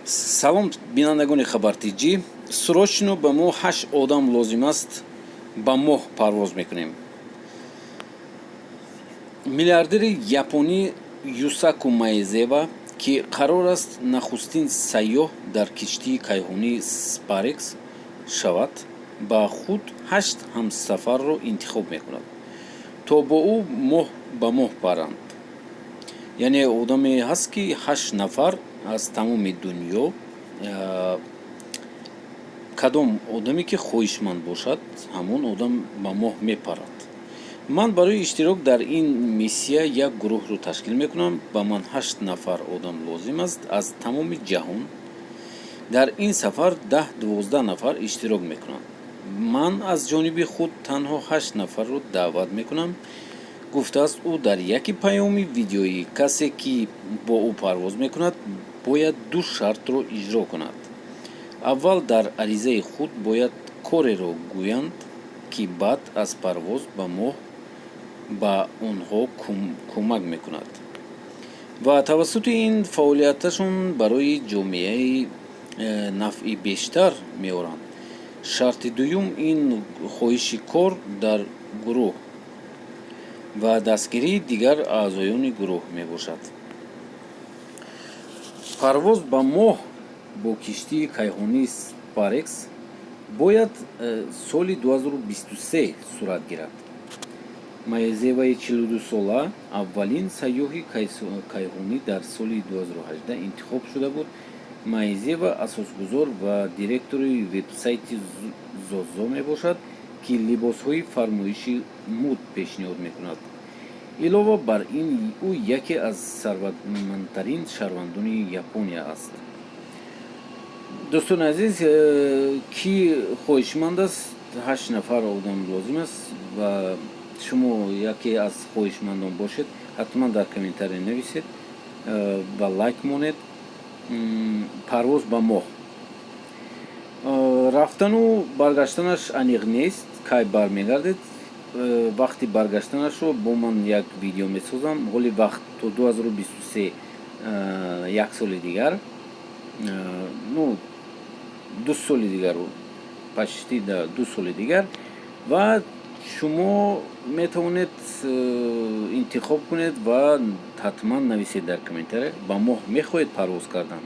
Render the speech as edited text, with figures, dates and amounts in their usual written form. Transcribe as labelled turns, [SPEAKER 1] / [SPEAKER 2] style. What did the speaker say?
[SPEAKER 1] Салом, бинандагони Хабар Тҷ. Срочно ба мо ҳашт одам лозим аст, ба моҳ парвоз мекунем. Миллиардери японӣ Юсаку Маэзава, ки қарор аст нахустин сайёҳ дар киштии кайҳонии SpaceX шавад, ба худ ҳашт ҳамсафарро интихоб мекунад, то бо ӯ моҳ ба моҳ паранд. Яъне одаме ҳаст, ки ҳашт нафар аз тамоми дунё, кадом одаме ки хоҳишманд бошад, ҳамон одам ба моҳ мепарад. «Ман барои иштирок дар ин миссия як гурӯҳро ташкил мекунам. Ба ман ҳашт нафар одам лозим аст аз тамоми ҷаҳон. Дар ин сафар 10-12 нафар иштирок мекунанд. Ман аз ҷониби худ танҳо ҳашт нафарро даъват мекунам», гуфтааст ӯ дар яке паёми видеоӣ. Касе ки бо ӯ парвоз мекунад, бояд ду шартро иҷро кунад. Аввал, дар аризаи худ бояд кореро гӯянд, ки баъд аз парвоз ба моҳ ба онҳо кӯмак мекунад ва тавассути ин фаъолияташон барои ҷомеаи нафъи бештар меоранд. Шарти дуюм ин хоҳиши кор дар гурӯҳ ва дастгирии дигар аъзоёни гурӯҳ мебошад. Парвоз ба моҳ бо киштии кайҳонии SpaceX бояд соли 2023 сурат гирад. Маэзаваи 42-сола аввалин сайёҳи кайҳонӣ дар соли 2018 интихоб шуда буд. Маэзава асосгузор ва директори вебсайти Зозо мебошад, ки либосҳои фармоиши мӯд пешниҳод мекунад. Илова бар ин, ӯ яке аз сарватмандтарин шаҳрвандони Япония аст. Дӯстони азиз, кӣ хоҳишманд аст? Ҳашт нафар одам лозим аст ва шумо яке аз хоҳишмандон бошед, ҳатман дар комментария нависед ва лайк монед. Парвоз ба моҳ, рафтану баргаштанаш аниқ нест, кай бармегардед. Вақти баргаштанашро бо ман як видео месозам. Ҳоли вақт то 2023, як соли дигар, ну, 2 соли дигар, почти 2 соли дигар. Ва шумо метавонед интихоб кунед ва ҳатман нависед дар комментария: ба моҳ мехоҳед парвоз кардан?